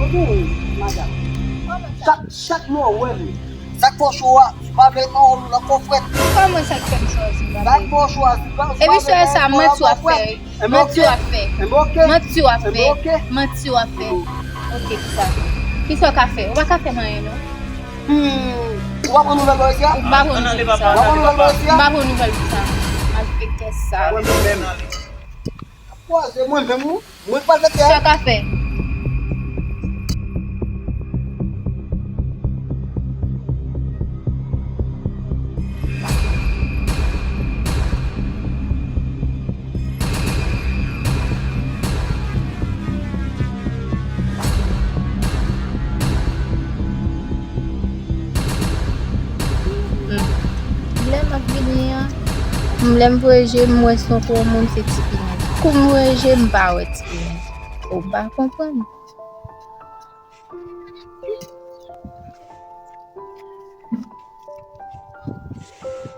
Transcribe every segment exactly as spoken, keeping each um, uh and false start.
Kote w ye, madanm? Chak, chak lè w wè m, sa k fè w cho a, m pa vle nan wòl ou nan kofrèt. Kòman sa k fè m cho a si m pa vle? Sa k fè w cho a si m pa vle nan wòl ou nan kofrèt? Manti w ap fè wi. Manti w ap fè. Manti w ap fè. Manti w ap fè. Oke, kisa? Kisa w ka fè? Ou pa ka fè m anyen non. Hmm. Ou pa pran nouvèl bò isi a? Ou pa pran nouvèl pou sa. Ou pa pran nouvèl bò isi a? M pa pran nouvèl pou sa. Malfektè sal. Mwen menm. Kwaze mwen menm ou. Mwen k pral fè tè a. Sa w ka fè? Lè m ap vini an, lè m voye je m, m wè se yon gwo moun, se Ti Pinèz. Kou m voye je m, m pa wè Ti Pinèz. Ou pa konprann.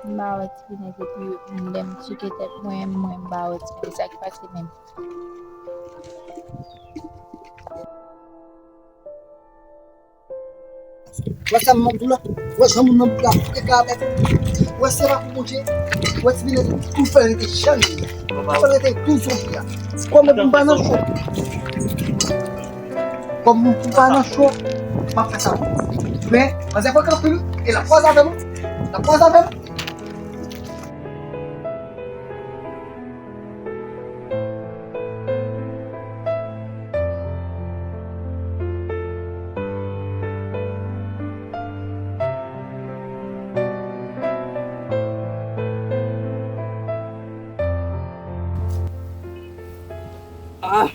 M pa wè Ti Pinèz epi lè m cheke tèt mwen, mwen m pa wè Ti Pinèz. Sa k pase menm? Wè sa m ap di w la? Wè jan moun nan bout la fouke ka avèk ou? Wè se pa pou Bondye? Wè Ti Pinèz tou fè l rete jan l ye a. Tou fè l rete tou zonbi a. Kòm m pa nan cho. Kòm m pa nan cho, m ap fè sa pou ou. Men, manzè fòk anpil, e l ap kwaze avè m. L ap kwaze avè m. Ah!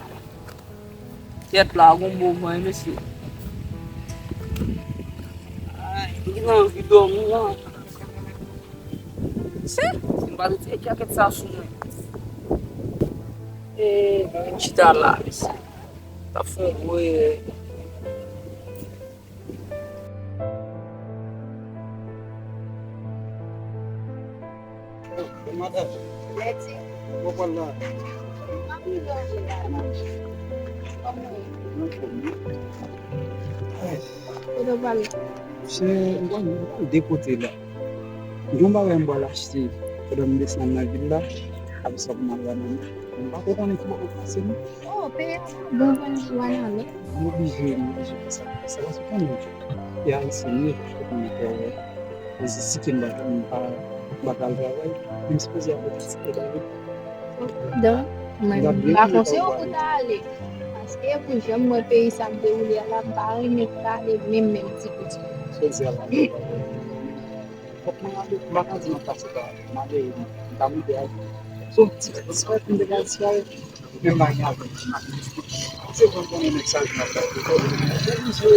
Tèt la gon moman wi mesye. Ay, m gen anvi dòmi la. Se, si m pa te tire djakèt sa sou mwen. E, m chita la, mesye. T ap fè yon gwo erè. Madanm. Lèdi. Mwen pral la. M ap rive la. Kòman w ye? Mwen fòm wi. Kote w pral la? Se, mwen pral de kote la. Gen yon bagay mwen pral achte pandan m desann nan vil la. Apre sa pou m al Wanament. M pa twò konnen ki bò pou m pase non. Oh, peyi a bon, bon, Wanament. M oblije, m oblije fè sa. Sa paske konnen e Ayisyen m ye, fòk mwen fè wè. Mezisi ke m pa, m pa, m pa pral travay, m sipoze ap rete ti pè la wi. Donk, mwen, m pa konseye w pou ta ale. Paske pou jan m wè peyi sa ap dewoule a la, m pa renmen pou ta ale menm, menm ti kou ti kou. Jodi a la, fòk mwen ale, m pa ka di m ap pase pa, m ale, m ka moute avi. Se yon ti disparèt m te ka disparèt. Menm bagay avè m. Se bon konnen nèg sa vin ap bay pwoblèm. Nèg misye,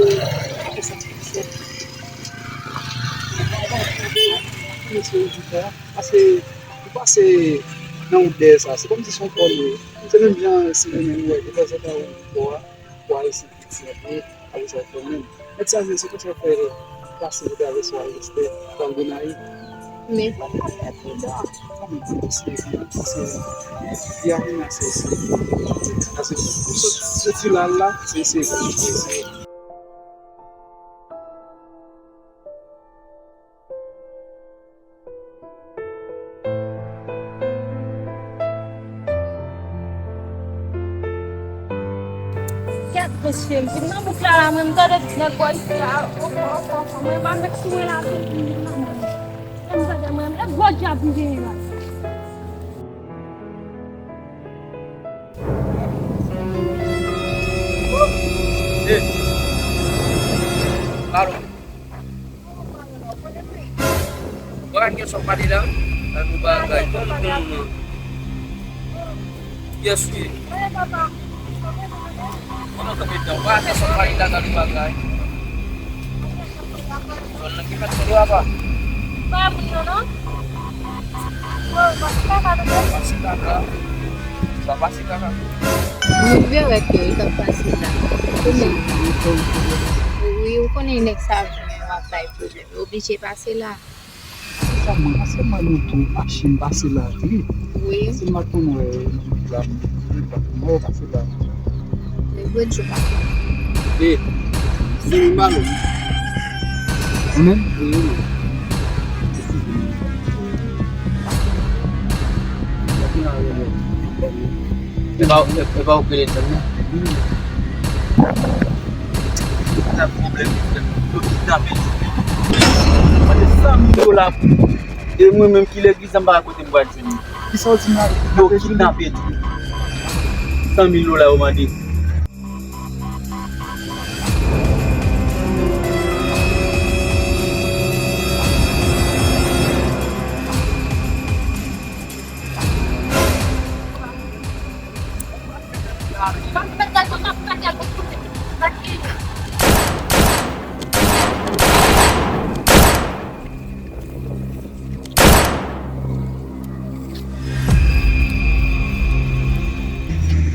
misye santi misye. Misye rezilta. Paske ou pase nan yon dèyè sa, se kòmsi se yon pò li ye. Se menm jan si nou menm nou wè, detanzantan ou pò a, pò a isi. Ti apre, apre sa, fè menm. Nèg sa, se konsa fè pase pou travèse al Lestè, pou al Gonayiv. Men fò n pa fè pridan. Kòman di se, se, se, y a menase se, paske soti la, la, se, se, se, se. Kèt mesye, m fin nan bouk la la, mwen m tande ti nèg bò isit la, anfan, anfan, anfan, mwen pa met sou mwen la, mwen m tande mwen, e gwo djab m genyen la. Hey. Alo. Ou pa gen kesyon pale la? Gade yon bagay. Kòman konnen? Kiyès ou ye? Konnen konbyen tan? Ou pa gen kesyon pale la, gade yon bagay. Zòn nan ki fèt sou dwa pa. Pa moun nan non. Pase kaka. Sa pase kaka. Mwen rive wè ke li t ap pase la. Konnen. Wi, ou konnen nèg sa vin ap bay pwoblèm. Yo oblije pase la. Se sa mwen, se mwen nou tou machin pase la tou. Wi. Se mwen tou mwen la, mwen pase la. Mwen jwe jou pa. E, se mwen balo. Ou menm? Wi, wi. E pa, e, e pa ou ki rele John nan? Sa pwoblèm li fè. Yo kidnape John. Mande san mil dola pou li. E mwen menm ki legliz la, m pa kote m pral jwenn li. Kisa w di m la? Yo kidnape John. San mil dola yo mande.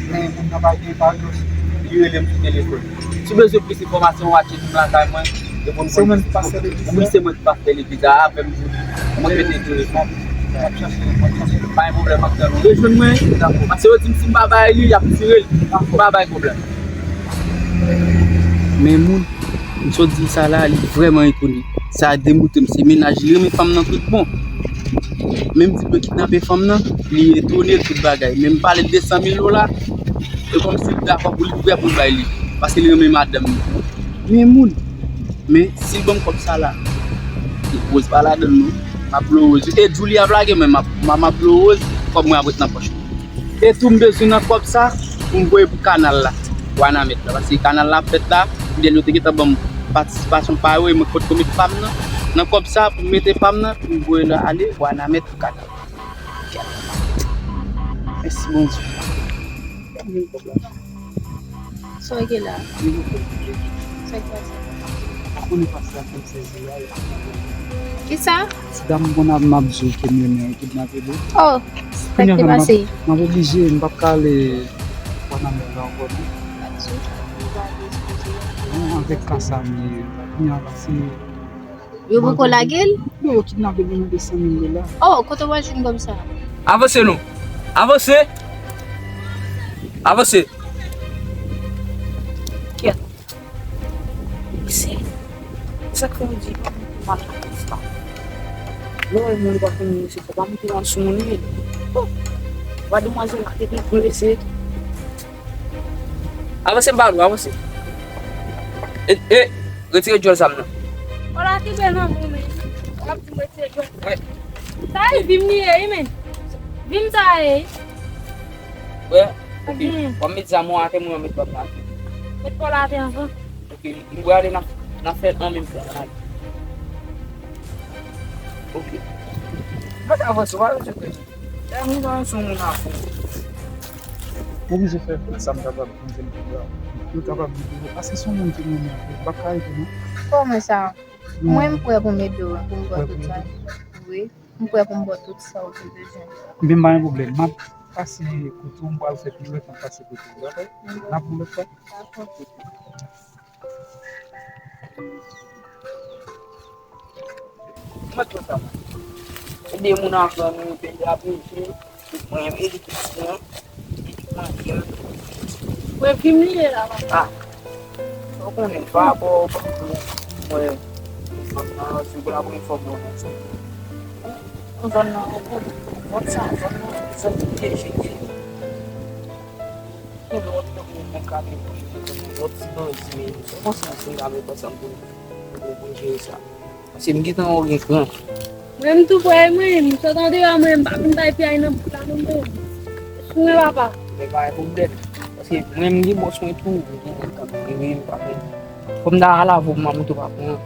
Men moun nan pa gen pa dous, li rele m sou telefòn. Si w bezwen plis enfòmasyon, w a tcheke m lakay mwen. Se ou menm ki pastè legliz la? Wi, se mwen ki pastè legliz la, avè m jodi. Mwen mete tou. Pa gen pwoblèm, m ap tann ou. Rejwenn mwen. Dakò. Paske yo di m si m pa bay li, y ap tire l. Pa bay pwoblèm. Men moun, m sot di sa la, li vrèman etone. Sa demoute m. Se mennaj li renmen fanm nan tout bon. Men m di l yo kidnape fanm nan, li etone tout bagay. Men m pale l de san mil dola, e kòmsi l dakò pou li, prè pou l bay li. Paske li renmen madanm li. Men moun, men si l ban m kòb sa la, Rose pa ladan l non. M ap blow Rose. E Julie ap lage men m ap, m ap, m ap blow Rose, kòb mwen ap ret nan pòch mwen. E tou m bezwen nan kòb sa pou m voye pou kanal la, Wanament la. Paske kanal la ap fèt la, fidèl yo te gentan ban m patisipasyon pa yo, e mwen potko met pa m nan, nan kòb sa pou m mete pa m nan, pou m voye l ale Wanament pou kanal la. Mèsi Bondye. Sa w gen la? Sa k pase? Pa konnen pase a fè m sezi a. Kisa? Ti dam bon ap m ap di w ke m renmen an kidnape li. Oh, sa k te pase? M ap oblije, m p ap ka ale Wanament la ankò non. Non, avèk ka sa m ye, kounye a pase. Yo poko lage l? Non, yo kidnape l, yo mande san mil dola. Oh, kote w al jwenn kòb sa? Avanse non. Avanse. Avanse. Kèt. Mesye, sa k fè m di pa pou mal konsa? Lè w wè moun pa konn mesye, fò pa moute mal sou moun wi. Oh. Wa demwazèl la te byen blese. Avanse m ba nou, avanse. E, e, retire djòl sa m nan. Wala ki bèl nan moun men. W ap di m retire djòl. Wi. Sa e vi m li ye wi men. Vi m sa ye. Wè, ok. W ap met zam ou atè, mwen met kòb la. Met kòb la atè anvan. Ok, m prale nan, nan fè an menm tan. Ok. Mwen ta avanse, w pa bezwen pè. Lè m rive ansanm moun apre. Oblije fè tout sa m kapab pou m jwenn pitit la. Pou l kapab viv heureux. Paske se yon moun ki renmen anpil. M p ap ka rete non. Kòman sa? Mwen, m prè pou m ede w, pou m ba w tout sa. Wi, m prè pou m ba w tout sa w te bezwen. Ebyen, pa gen pwoblèm. M ap pase kote w, m pral fè piwèt, m ap pase kote w, dakò? N ap wè lòt fwa. Dakò. Mwen kontan. Ede moun aprann, peyi a bouje. Mwen menm, edikasyon, edikasyon. Mwen vin li ye la, papa. Ah. Ou konnen, pa rapò, mwen, mwen, si w la pou enfòme w konsa. Nan zòn nan, ou konnen, zòn sa, zòn nan, zòn pyeje. Gen lòt kote mwen ka vin, gen lòt ti bandi, men se konsa, si m ta met ansanm pou, pou, pou jere sa. Paske m gentan wè w gen kran. Mwen, m tou prè, mwen, m sot andeyò, mwen, m pa vin bay piyay nan bouk la, non, mwen. Sou mwen, papa. Men pa gen pwoblèm. Paske mwen, m gen bòs mwen tou, m gen kòb, wi, m pa gen. Fò m ta al avè w, m tou pa pran.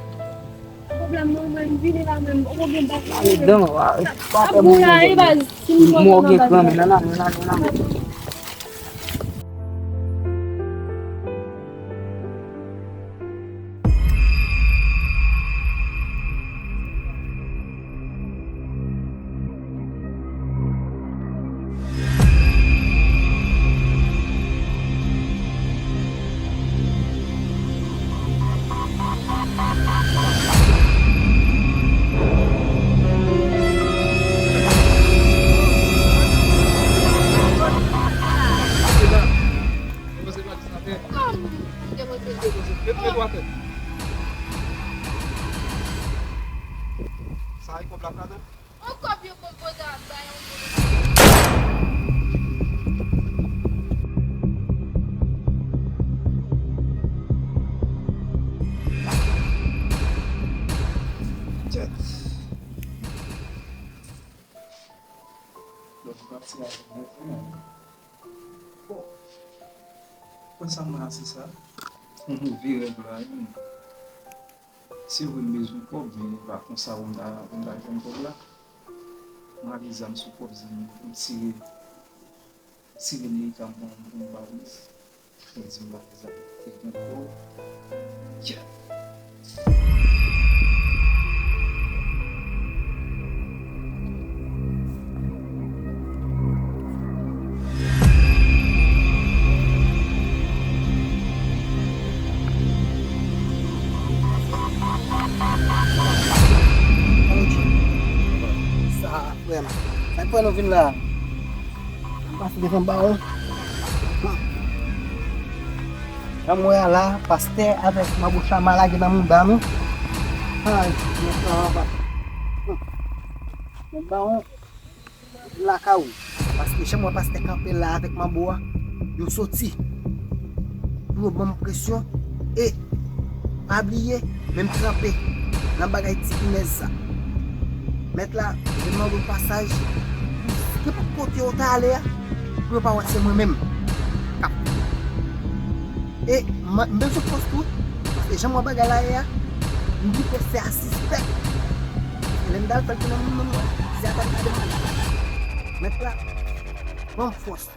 Pwoblèm non, mwen, m vini la menm, m poko gen bòs. Ale dan, pa, pa fè moun la, e baz, si m mò gen kran, men nan, nan, nan, nan, nan. Depoze valiz la atè. Kòman pou m depoze l? Depoze, met, met w atè. Sa e kòb la ladan? On kòb yo konpoze ap bay yon moun. Tchèt. Lòt pati a, bon. Konsa mwen ase sa. Yon move rèv la, wi. Se vre m bezwen kòb, men pa konsa pou m ta, pou m ta jwenn kòb la. M ale zam sou kòb, zanmi. M tire, m tire Nerita m pran yon valiz. Mwen di m valiz la te gen kòb. Yeah. Sa, frè m. Sa k fè nou vin la? M pase devan bawon. Jan m wè a la, pastè avèk maboucha malage nan mouda nou. Ay, mwen sa va. Mwen bawon lakay ou. Paske jan m wè pastè kanpe la avèk manbo a, yo soti pou yo ban m presyon. E pa bliye, men m tranpe nan bagay ti pinèz sa. Mèt la, vin mande w pasaj. Nenpòt kote w ta ale a, pou yo pa wè se mwen menm k ap. E m, m bezwen fòs tou, paske jan m wè bagay la ye a, m gen pè fè a sispèk. Lè m t al fè l tounen moun nan mwen, se atè m gade mwen. Mèt la, ban m fòs.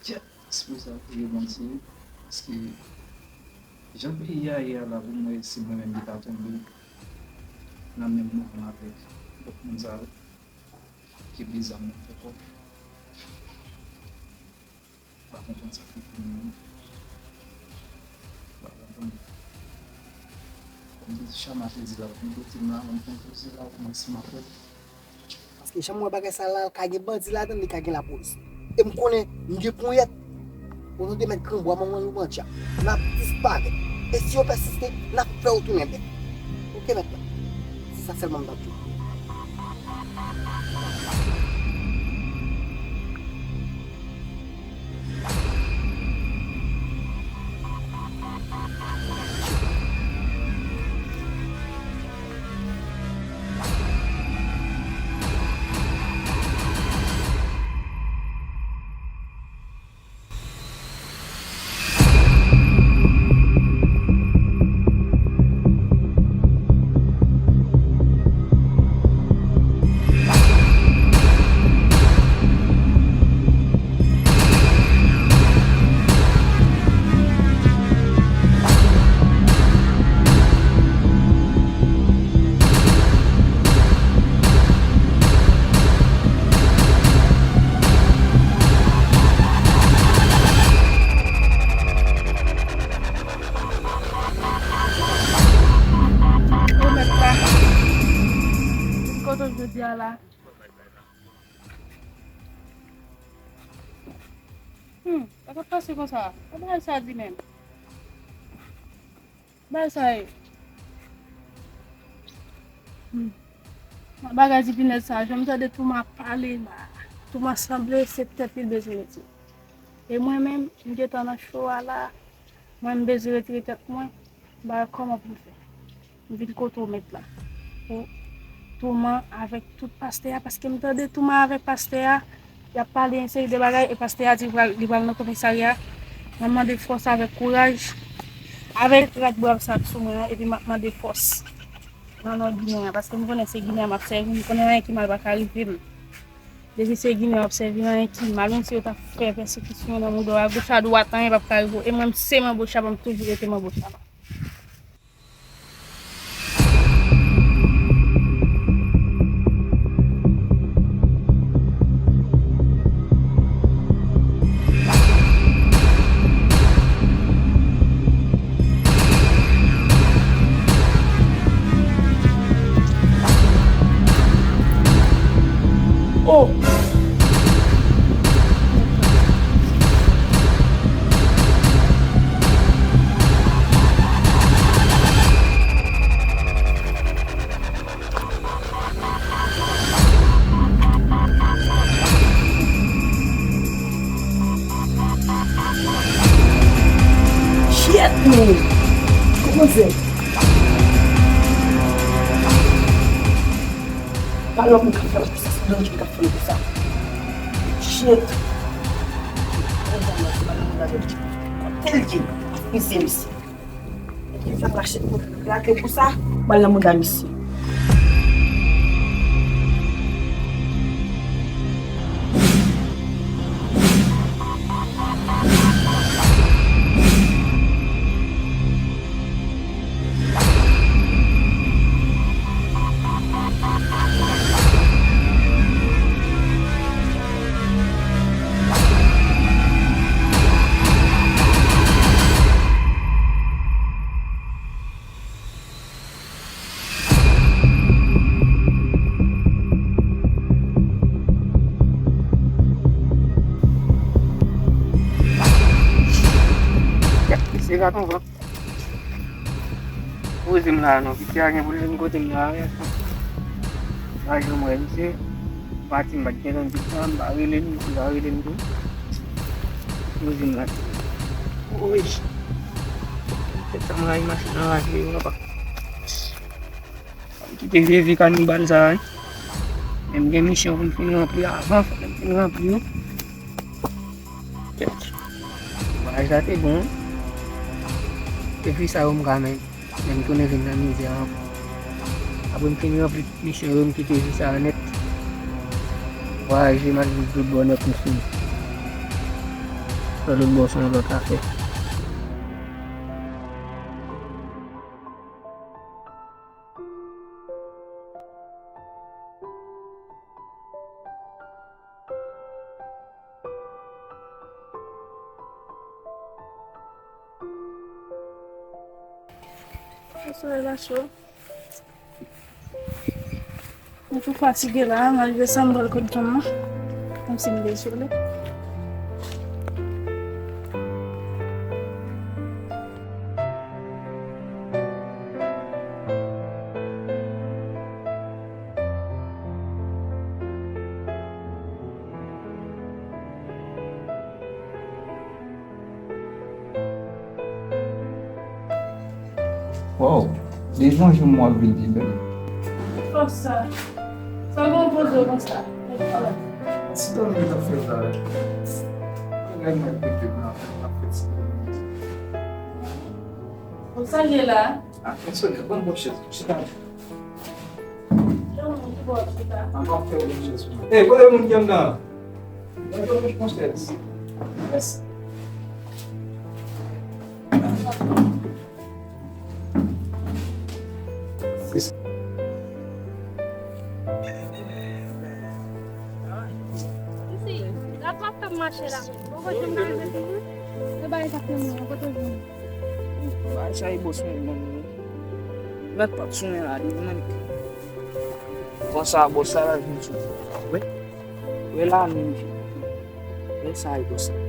Tchè, espri sa priye Bondye, paske jan peyi a ye a la, pou mwen, se mwen menm ki ta tonbe nan menm mouvman avèk lòt moun sa yo, ki blize a mwen fè kò. Pa konprann sa k rive nou. Pa konprann. Kòm chama te di la, m kote m la, m konpoze la, kòmanse m ap fè. Paske jan m wè bagay sa la, ka gen bandi ladan l, li ka gen lapolis. E m konnen, m gen ponyèt. Otan de mèt granbwa, manman loup an dyab. N ap disparèt. E si yo pèsiste, n ap fè yo tounen bèt. Oke, mèt la. Se sa sèlman m t ap di w. la. Hmm, sa k ap pase konsa? Sa bagay sa di menm? Bagay sa ye. Hmm. Nan bagay di pinèz sa, jan m tande Touma ap pale la. Touma sanble se tèt li l bezwen retire. E mwen menm, m gentan nan cho a la. Mwen, m bezwen retire tèt mwen. M pa wè kòman pou m fè. M vin kote w mèt la. Pou Touma avèk tout pastè a, paske m tande Touma avèk pastè a, y ap pale yon seri de bagay, e pastè a di pral, li pral nan komisarya. Mwen mande fòs avèk kouraj, avèk rad brav sa k sou mwen an, epi m ap mande fòs nan non Ginen an, paske m konnen se Ginen an m ap sèvi, m konnen anyen ki mal pa ka rive m. Depi se Ginen w ap sèvi, anyen ki mal, menm si yo ta fè pèsekisyon nan mouda w agoch adwat, anyen p ap ka rive w. E mwen, m se Manbo Chapa, m toujou rete Manbo Chapa. Oh! Shit, man! Kòman se? Pa lòt moun k ap fè l konsa, se Blandy ki t ap fè l konsa. Shit! Kote l ye? Ap mize misye. Epi sa mache pou plake pou sa, m al nan mouda misye. Se gaton van. Poze m la non, piti a gen pou l vin kote m la. Pa janm wè misye. Pati m pa t gentan di sa, m pa rele l, misye pa rele m tou. Poze m la. Woy. Tèt sa m rayi machin anraje yo, papa. Kite vye vi kanibal sa a, wi. Men m gen misyon pou m fin ranpli avan, fòk m fin ranpli yo. Kèt. Vwayaj la te bon, wi. Te fi sa yo m ka men, men m tounen vin nan mizè ankò. Apre m fin ranpli misyon yo, m kite vi sa a nèt. Vwayaje m al viv lòt bò nèt, m fini. Sa lòt bò se yon lòt afè. Solèy la cho. Mwen tou fatige la, m al jwe sanbòl kot fanm nan. Kòmsi m dezole. Wow, deja yon jou m wè ap vin pi bèl. Fòk sa. Sa gon poze w konsa. Si tande m t ap fè sa. Gade m ap pete m nan, ap fè ti. Bon, sa l ye la? Ah, Ansonia, ban m bon chèz. Chita. An ap fè yon chèz pou mwen. Ey, kote moun ki anndan an? Mwen jwenn yon chèz. Mèsi. Isi, gad m ap tann mache la. Poko janm rive toujou. E bay sa fè mwen, kote w jwenn? Bay sa e bòs mwen ban mwen. Gad pa t sou mwen la, li mwen. Konsa, bòs la vin sou. Wè. Wè la, men. Wè sa, e bòs la.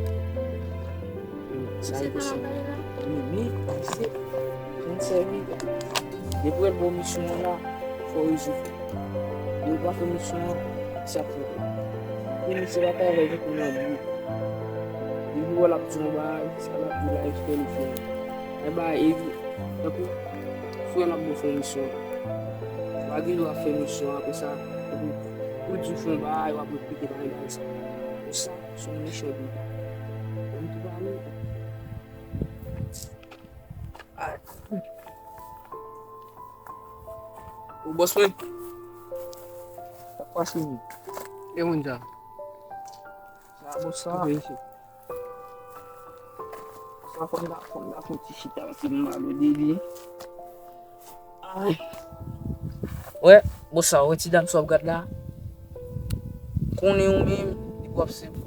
Sa, e bòs la. Men, men, se, men sèvi. Depi w ba w misyon an la, fò w rezoud. Depi w pa fè misyon an, sa ap fè. Depi misyon pa travay, li pou nan bou. Depi w wè l ap di yon bagay, sa l ap di la, e fè li fè. E ba, e, tankou, frè l ap bon fè misyon. W a gen dwa fè misyon, apre sa, tankou, ou di w fè yon bagay, w ap repete bagay, bagay sa. Konsa, se yon mechan de. Ou tou pale. Ay. Ou bòs mwen. Sa k pase menm? E moun sa. Sa bòs sa. Sa fò m ta, fò m ta fè yon ti chita, ti m alo de li. Ay. Wè, bòs sa, wè ti dam sa w ap gad la. Konnen ou menm, li p ap senp.